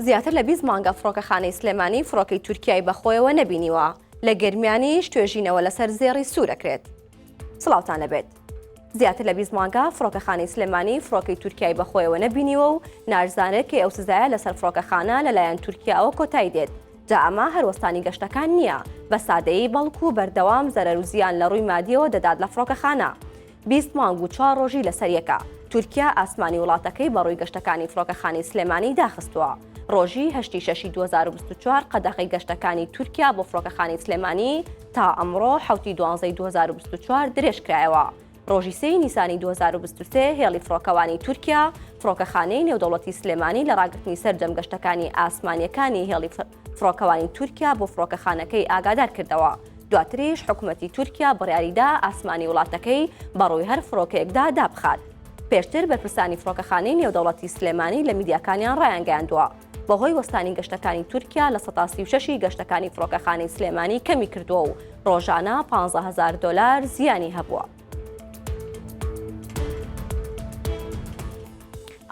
زیاتر لە 20 مانگە فڕۆکەخانەی سلێمانی فڕۆکەی تورکیای بەخۆیەوە نەبینیوە، لە گەرمیانیش توێژینەوە لەسەر زێڕی سوور ئەکرێت. سڵاوتان لەبێت. زیاتر لە 20 مانگە فڕۆکەخانەی سلێمانی فڕۆکەی تورکیای بەخۆیەوە نەبینیوە و ناشزانرێت کەی ئەو سزایە لەسەر فڕۆکەخانە لەلایەن تورکیاوە کۆتایی دێت. جا ئەمە هەر وەستانی گەشتەکان نییە بە سادەیی بەڵکو بەردەوام زەرەر و زیان لە ڕووی مادیەوە دەدات لە فڕۆکەخانە. 20 مانگ و چوار ڕۆژی لەسەر یەکە تورکیا ئاسمانی وڵاتەکەی بە ڕووی گەشتەکانی فڕۆکەخانەی سلێمانی داخستووە. ڕۆژی هەشتی شەشی 2024 قەدەغەی گەشتەکانی تورکیا بۆ فڕۆکەخانەی سلێمانی تا ئەمڕۆ حەوتی دوانزەی 2024 درێژکرایەوە. ڕۆژی سێی نیسانی 2023 هێڵی فڕۆکەوانی تورکیا فڕۆکەخانەی نێودەوڵەتی سلێمانی لە ڕاگرتنی سەرجەم گەشتەکانی ئاسمانیەکانی هێڵی فڕۆکەوانی تورکیا بۆ فڕۆکەخانەکەی ئاگادار کردەوە. دواتریش حکومەتی تورکیا بڕیاریدا ئاسمانی وڵاتەکەی بەڕووی هەر فڕۆکەیەکدا دابخات. پێشتر بەرپرسانی فڕۆکەخانەی نێودەوڵەتی سلێمانی لە میدیاکانیان ڕایانگەیاندووە، بەهۆی وەستانی گەشتەکانی تورکیا 36% ی گەشتەکانی فڕۆکەخانەی سلێمانی کەمی کردووە و ڕۆژانە 15,000 دۆلار زیانی هەبووە.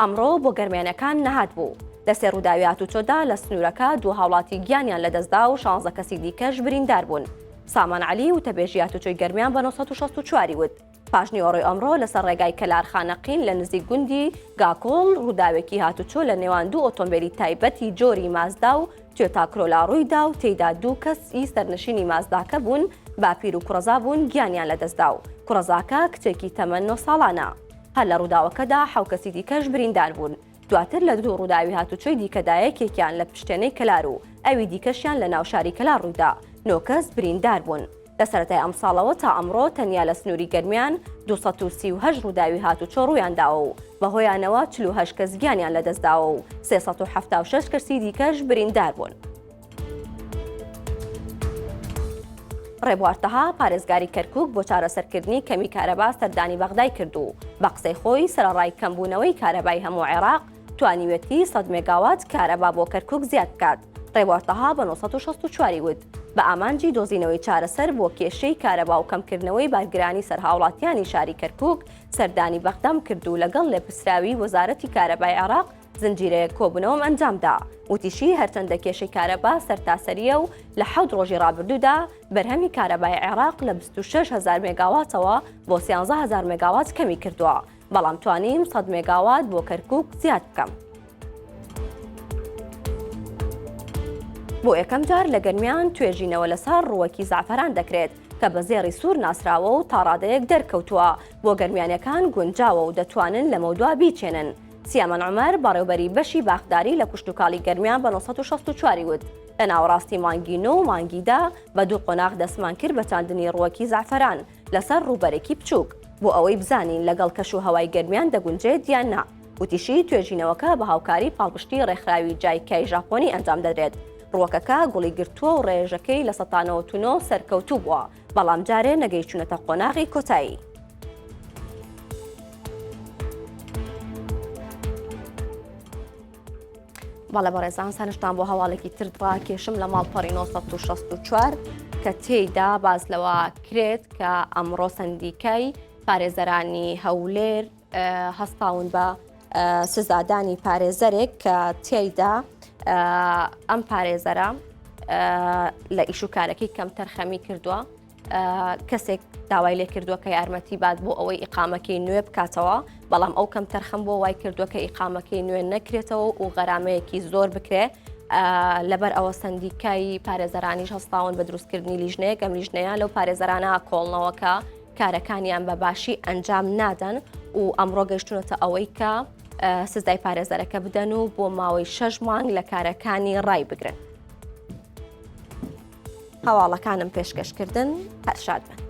ئەمڕۆ بۆ گەرمیانەکان نەهات بوو. لە سێ ڕووداوی هاتوچۆدا لە سنوورەکە دوو هاوڵاتی گیانیان لەدەستدا و 16 کەسی دیکەش بریندار بوون. سامان عەلی وتەبێژی هاتوچۆی گەرمیان بە 964 وت، پاشنیوەڕۆی ئەمڕۆ لەسەر ڕێگای کەلار خانەقین لە نزیک گوندی گاکۆڵ ڕووداوێکی هاتوچۆ لە نێوان دوو ئۆتۆمبێلی تایبەتی جۆری مازدا و تۆیۆتا کرۆلا ڕوویدا و تێیدا دوو کەس ی سەرنشینی مازداکە بوون باپیر و کوڕەزا بوون گیانیان لەدەستدا و کوڕەزاکە کچێکی تەمەن نۆ ساڵانە. هەر لە ڕووداوەکەدا حەو کەسی دیکەش بریندار بوون. دواتر لە دوو ڕووداوی هاتوچۆی دیکەدا یەکێکیان لە پشتێنەی کەلار و ئەوی دیکەشیان لە ناو شاری کەلار ڕوویدا، نۆ کەس بریندار بوون. لە سەرەتای ئەمساڵەوە تا ئەمڕۆ تەنیا لە سنووری گەرمیان 238 ڕووداوی هاتوچۆ ڕوویانداوە و بەهۆیانەوە 48 کەس گیانیان لەدەستداوە و 376 کەسی دیکەش بریندار بوون. ڕێبوار تەها، پارێزگاری کەرکوک بۆ چارەسەرکردنی کەمی کارەبا سەردانی بەغدای کرد و بە قسەی خۆی سەرەڕای کەمبوونەوەی کارەبای هەموو عێراق توانیویەتی 100 مێگاوات کارەبا بۆ کەرکوک زیاد بکات. ڕێبوار تەها بە 964 ی وت، بە ئامانجی دۆزینەوەی چارەسەر بۆ کێشەی کارەبا و کەمکردنەوەی بارگرانی سەر هاوڵاتیانی شاری کەرکوک سەردانی بەغدام کرد و لەگەڵ لێپرسراوی وەزارەتی کارەبای عێراق زنجیرەیەک کۆبوونەوەم ئەنجامدا. وتیشی، هەرچەندە کێشەی کارەبا سەرتاسەرییە و لە حەوت ڕۆژی ڕابردوودا بەرهەمی کارەبای عێراق لە 26 هەزار مێگاواتەوە بۆ 13 هەزار مێگاوات کەمی کردووە، بەڵام توانیم 100 مێگاوات بۆ کەرکووک زیاد بکەم. بۆ یەکەم جار لە گەرمیان توێژینەوە لەسەر ڕووەکی زەعفەران دەکرێت کە بە زێڕی سوور ناسراوە و تاڕادەیەک دەرکەوتووە بۆ گەرمیانیەکان گونجاوە و دەتوانن لەمەودوا بیچێنن. سیامەند عومەر، بەڕێوبەری بەشی باخداری لە کوشتوکاڵی گەرمیان بە 964 ی وت، لە ناوەڕاستی مانگی نۆ و مانگی دە بە دوو قۆناغ دەستمان کرد بە چاندنی ڕووەکی زەعفەران لەسەر ڕووبەرێکی بچووک، بۆ ئەوەی بزانین لەگەڵ کەش و هەوای گەرمیان دەگونجێت یان نا. وتیشی، توێژینەوەکە بە هاوکاری پاڵپشتی ڕێکخراوی جایکای ژاپۆنی ئەنجام دەدرێت. ڕووەکەکە گوڵی گرتووە و ڕێژەکەی 99% سەرکەوتوو بووە، بەڵام جارێ نەگەیشتوونەتە قۆناغی کۆتایی. بەڵێ بەڕێزان سەرنجتان بۆ هەواڵێکی تر ڕاکێشم لە ماڵپەڕی 964 کە تێیدا باز لەوە کرێت کە ئەمڕۆ سندیکای پارێزەرانی هەولێر هەستاون بە سزادانی پارێزەرێک کە تێیدا ئەم پارێزەرە لە ئیش و کارەکەی کەم تەرخەمی کردووە کەسێک داوای لێ کردووە کە یارمەتی بات بۆ ئەوەی ئیقامەکەی نوێ بکاتەوە بەڵام ئەو کەم تەرخەم بۆ وای کردووە کە ئیقامەکەی نوێ نەکرێتەوە و غەرامەیەکی زۆر بکرێ لەبەر ئەوە سندیکای پارێزەرانیش هەستاون بە دروستکردنی لیژنەیەک ئەم لیژنەیە لەو پارێزەرانە کۆڵنەوەکە کارەکانیان بە باشی ئەنجام نادەن و ئەمڕۆ گەشتونەتە ئەوەی کە سزای پارێزەرەکە بدەن و بۆ ماوەی شەش مانگ لە کارەکانی ڕای بگرن. هەواڵەکانم پێشکەشکردن هەر شاد بن.